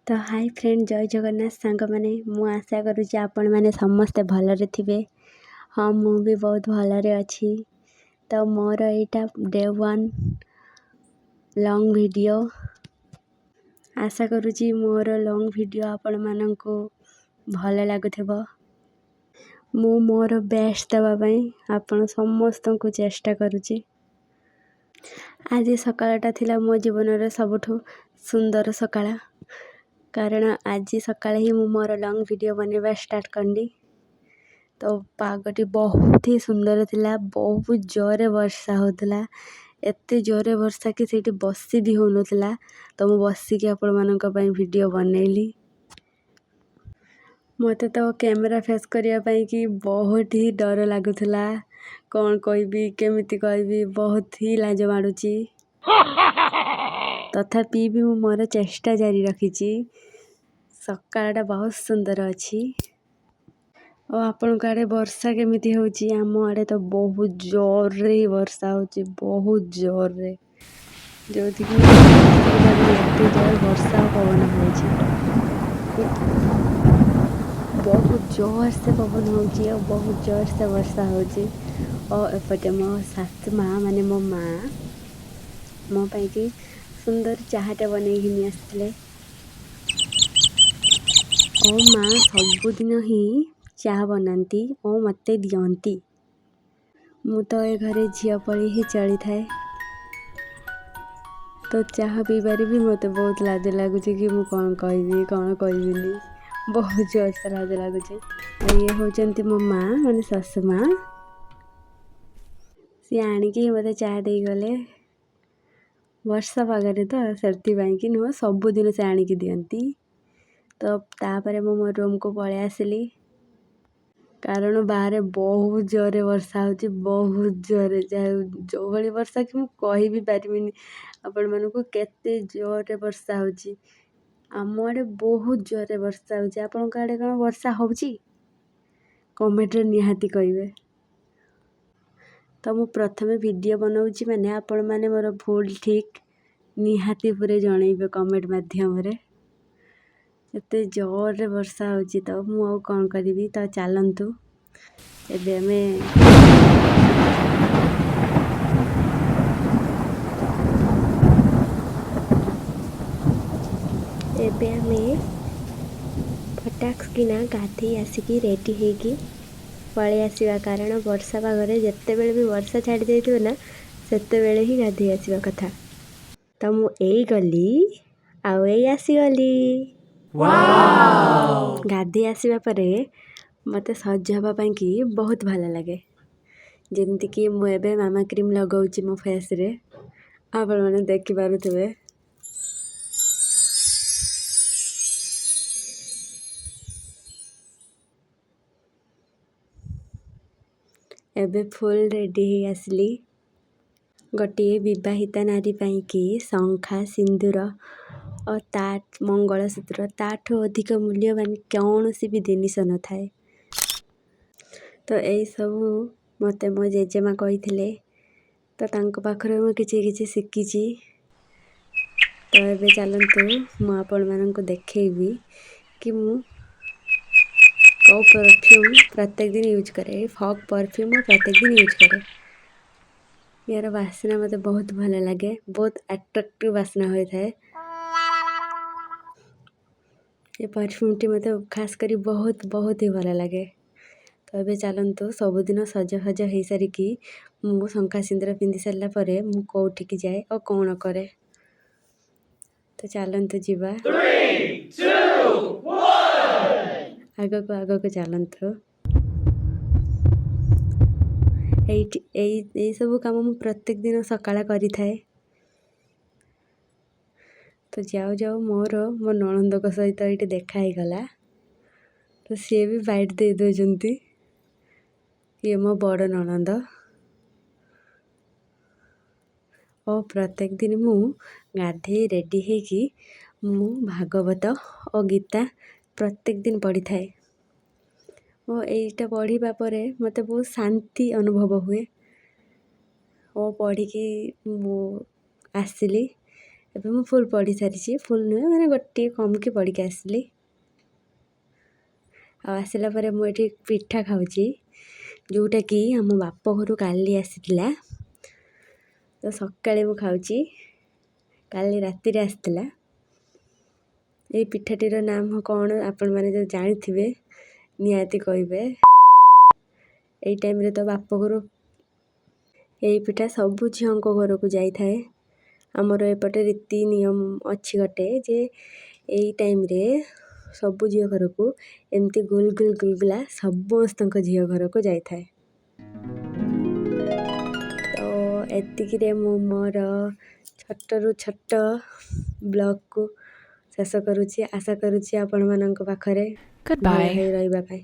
ତ high friend, ଜୟ ଜଗନ୍ନାଥ ସାଙ୍ଗମାନେ। ମୁଁ ଆଶା କରୁଛି ଆପଣମାନେ ସମସ୍ତେ ଭଲରେ ଥିବେ। ହଁ, ମୁଁ ବି ବହୁତ ଭଲରେ ଅଛି। ତ ମୋର ଏଇଟା ଡେ ୱାନ୍ ଲଙ୍ଗ୍ ଭିଡ଼ିଓ। ଆଶା କରୁଛି ମୋର ଲଙ୍ଗ୍ ଭିଡ଼ିଓ ଆପଣମାନଙ୍କୁ ଭଲ ଲାଗୁଥିବ। ମୁଁ ମୋର ବେଷ୍ଟ ଦେବା ପାଇଁ ଆପଣ ସମସ୍ତଙ୍କୁ ଚେଷ୍ଟା କରୁଛି। ଆଜି ସକାଳଟା ଥିଲା ମୋ ଜୀବନର ସବୁଠୁ ସୁନ୍ଦର ସକାଳ, କାରଣ ଆଜି ସକାଳେ ହିଁ ମୁଁ ମୋର ଲଙ୍ଗ୍ ଭିଡ଼ିଓ ବନେଇବା ଷ୍ଟାର୍ଟ କଲି। ତ ପାଗଟି ବହୁତ ହି ସୁନ୍ଦର ଥିଲା। ବହୁତ ଜୋରରେ ବର୍ଷା ହେଉଥିଲା, ଏତେ ଜୋରରେ ବର୍ଷା କି ସେଇଠି ବସି ବି ହେଉନଥିଲା। ତ ମୁଁ ବସିକି ଆପଣମାନଙ୍କ ପାଇଁ ଭିଡ଼ିଓ ବନେଇଲି। ମୋତେ ତ କ୍ୟାମେରା ଫେସ୍ କରିବା ପାଇଁ କି ବହୁତ ହି ଡର ଲାଗୁଥିଲା। କ'ଣ କହିବି, କେମିତି କହିବି, ବହୁତ ହି ଲାଜ ମାଡ଼ୁଛି। ତଥାପି ବି ମୁଁ ମୋର ଚେଷ୍ଟା ଜାରି ରଖିଛି। ସକାଳଟା ବହୁତ ସୁନ୍ଦର ଅଛି। ଆଉ ଆପଣଙ୍କ ଆଡ଼େ ବର୍ଷା କେମିତି ହେଉଛି? ଆମ ଆଡ଼େ ତ ବହୁତ ଜୋରରେ ହିଁ ବର୍ଷା ହେଉଛି, ବହୁତ ଜୋରରେ, ଯେଉଁଥିକି ଏତେ ଜୋର ବର୍ଷା ଆଉ ପବନ ହେଉଛି। ବହୁତ ଜୋରସେ ପବନ ହେଉଛି ଆଉ ବହୁତ ଜୋରସେ ବର୍ଷା ହେଉଛି। ଓ ଏପଟେ ମୋ ଶାଶୁ ମା, ମାନେ ମୋ ମା' ମୋ ପାଇଁକି ସୁନ୍ଦର ଚାହାଟା ବନେଇକି ନେଇ ଆସିଥିଲେ। ଓ ମା ସବୁଦିନ ହିଁ ଚାହା ବନାନ୍ତି ଓ ମୋତେ ଦିଅନ୍ତି। ମୁଁ ତ ଏ ଘରେ ଝିଅ ପରି ହିଁ ଚଳିଥାଏ। ତ ଚାହା ପିଇବାରେ ବି ମୋତେ ବହୁତ ଲାଜ ଲାଗୁଛି କି ମୁଁ କ'ଣ କହିବି, କ'ଣ କହିବିନି, ବହୁତ ଜୋରସେ ଲାଜ ଲାଗୁଛି। ଇଏ ହେଉଛନ୍ତି ମୋ ମା', ମାନେ ଶାଶୁ ମା'। ସିଏ ଆଣିକି ମୋତେ ଚାହା ଦେଇଗଲେ। ବର୍ଷା ପାଗରେ ତ ସେଥିପାଇଁ କି ନୁହଁ, ସବୁଦିନ ସେ ଆଣିକି ଦିଅନ୍ତି। ତ ତାପରେ ମୁଁ ମୋ ରୁମ୍କୁ ପଳେଇ ଆସିଲି, କାରଣ ବାହାରେ ବହୁତ ଜୋରରେ ବର୍ଷା ହେଉଛି, ବହୁତ ଜୋରରେ, ଯେଉଁଭଳି ବର୍ଷା କି ମୁଁ କହିବି ପାରିବିନି ଆପଣମାନଙ୍କୁ କେତେ ଜୋରରେ ବର୍ଷା ହେଉଛି। ଆମ ଆଡ଼େ ବହୁତ ଜୋରରେ ବର୍ଷା ହେଉଛି। ଆପଣଙ୍କ ଆଡ଼େ କ'ଣ ବର୍ଷା ହେଉଛି? କମେଣ୍ଟରେ ନିହାତି କହିବେ। ତ ମୁଁ ପ୍ରଥମେ ଭିଡ଼ିଓ ବନାଉଛି, ମାନେ ଆପଣମାନେ ମୋର ଭୁଲ ଠିକ୍ ନିହାତି ଉପରେ ଜଣେଇବେ କମେଣ୍ଟ ମାଧ୍ୟମରେ। ଏତେ ଜୋରରେ ବର୍ଷା ହେଉଛି, ତ ମୁଁ ଆଉ କ'ଣ କରିବି? ତ ଚାଲନ୍ତୁ, ଏବେ ଆମେ ଫଟାକ୍ସ କିନା ଗାଧେଇ ଆସିକି ରେଡ଼ି ହେଇକି ପଳେଇ ଆସିବା, କାରଣ ବର୍ଷା ପାଗରେ ଯେତେବେଳେ ବି ବର୍ଷା ଛାଡ଼ି ଯାଇଥିବ ନା, ସେତେବେଳେ ହିଁ ଗାଧେଇ ଆସିବା କଥା। ତ ମୁଁ ଏଇ ଗଲି ଆଉ ଏଇ ଆସିଗଲି। ଗାଧେଇ ଆସିବା ପରେ ମୋତେ ସଜ ହେବା ପାଇଁକି ବହୁତ ଭଲ ଲାଗେ। ଯେମିତିକି ମୁଁ ଏବେ ମାମା କ୍ରିମ୍ ଲଗାଉଛି ମୋ ଫେସ୍ରେ, ଆପଣମାନେ ଦେଖିପାରୁଥିବେ। ଏବେ ଫୁଲ୍ ରେଡ଼ି ହେଇ ଆସିଲି। ଗୋଟିଏ ବିବାହିତା ନାରୀ ପାଇଁକି ଶଙ୍ଖା ସିନ୍ଦୁର ଓ ତା ମଙ୍ଗଳସୂତ୍ର ତାଠୁ ଅଧିକ ମୂଲ୍ୟବାନ କୌଣସି ବି ଜିନିଷ ନଥାଏ। ତ ଏଇସବୁ ମୋତେ ମୋ ଜେଜେମା କହିଥିଲେ। ତ ତାଙ୍କ ପାଖରୁ ମୁଁ କିଛି କିଛି ଶିଖିଛି। ତ ଏବେ ଚାଲନ୍ତୁ, ମୁଁ ଆପଣମାନଙ୍କୁ ଦେଖେଇବି କି ମୁଁ କେଉଁ ପରଫ୍ୟୁମ୍ ପ୍ରତ୍ୟେକ ଦିନ ୟୁଜ୍ କରେ। ଏଇ ଫଗ୍ ପରଫ୍ୟୁମ୍ ମୁଁ ପ୍ରତ୍ୟେକ ଦିନ ୟୁଜ୍ କରେ। ୟାର ବାସ୍ନା ମୋତେ ବହୁତ ଭଲ ଲାଗେ, ବହୁତ ଆଟ୍ରାକ୍ଟିଭ୍ ବାସ୍ନା ହୋଇଥାଏ। ଏ ପରଫ୍ୟୁମ୍ଟି ମୋତେ ଖାସ୍ କରି ବହୁତ ବହୁତ ହି ଭଲ ଲାଗେ। ତ ଏବେ ଚାଲନ୍ତୁ, ସବୁଦିନ ସଜଫଜ ହେଇସାରିକି ମୁଁ ଶଙ୍ଖା ସିନ୍ଦୁର ପିନ୍ଧି ସାରିଲା ପରେ ମୁଁ କେଉଁଠିକି ଯାଏ ଆଉ କ'ଣ କରେ। ତ ଚାଲନ୍ତୁ ଯିବା ଆଗକୁ, ଆଗକୁ ଚାଲନ୍ତୁ। ଏଇଠି ଏଇସବୁ କାମ ମୁଁ ପ୍ରତ୍ୟେକ ଦିନ ସକାଳେ କରିଥାଏ। ତ ଯାଉ ଯାଉ ମୋର ମୋ ନଣନ୍ଦଙ୍କ ସହିତ ଏଇଠି ଦେଖା ହେଇଗଲା। ତ ସିଏ ବି ବାଇଟ୍ ଦେଇ ଦେଉଛନ୍ତି। ଇଏ ମୋ ବଡ଼ ନଣନ୍ଦ। ଓ ପ୍ରତ୍ୟେକ ଦିନ ମୁଁ ଗାଧେଇ ରେଡ଼ି ହେଇକି ମୁଁ ଭାଗବତ ଓ ଗୀତା ପ୍ରତ୍ୟେକ ଦିନ ପଢ଼ିଥାଏ। ଓ ଏଇଟା ପଢ଼ିବା ପରେ ମୋତେ ବହୁତ ଶାନ୍ତି ଅନୁଭବ ହୁଏ। ଓ ପଢ଼ିକି ମୁଁ ଆସିଲି। ଏବେ ମୁଁ ଫୁଲ୍ ପଢ଼ି ସାରିଛି। ଫୁଲ୍ ନୁହେଁ, ମାନେ ଗୋଟିଏ କମ୍କି ପଢ଼ିକି ଆସିଲି। ଆଉ ଆସିଲା ପରେ ମୁଁ ଏଠି ପିଠା ଖାଉଛି, ଯେଉଁଟାକି ଆମ ବାପ ଘରୁ କାଲି ଆସିଥିଲା। ତ ସକାଳେ ମୁଁ ଖାଉଛି, କାଲି ରାତିରେ ଆସିଥିଲା। ଏଇ ପିଠାଟିର ନାମ କ'ଣ, ଆପଣମାନେ ଯଦି ଜାଣିଥିବେ ନିହାତି କହିବେ। ଏଇ ଟାଇମ୍ରେ ତ ବାପ ଘରୁ ଏଇ ପିଠା ସବୁ ଝିଅଙ୍କ ଘରକୁ ଯାଇଥାଏ। ଆମର ଏପଟେ ରୀତି ନିୟମ ଅଛି ଗୋଟେ ଯେ ଏଇ ଟାଇମ୍ରେ ସବୁ ଝିଅ ଘରକୁ ଏମିତି ଗୁଲ ଗୁଲ ଗୁଲଗୁଲା ସମସ୍ତଙ୍କ ଝିଅ ଘରକୁ ଯାଇଥାଏ। ତ ଏତିକିରେ ମୁଁ ମୋର ଛୋଟରୁ ଛୋଟ ବ୍ଲଗ୍କୁ ଶେଷ କରୁଛି। ଆଶା କରୁଛି ଆପଣମାନଙ୍କ ପାଖରେ ଭଲ Goodbye. ହେଇ ରହିବା ପାଇଁ।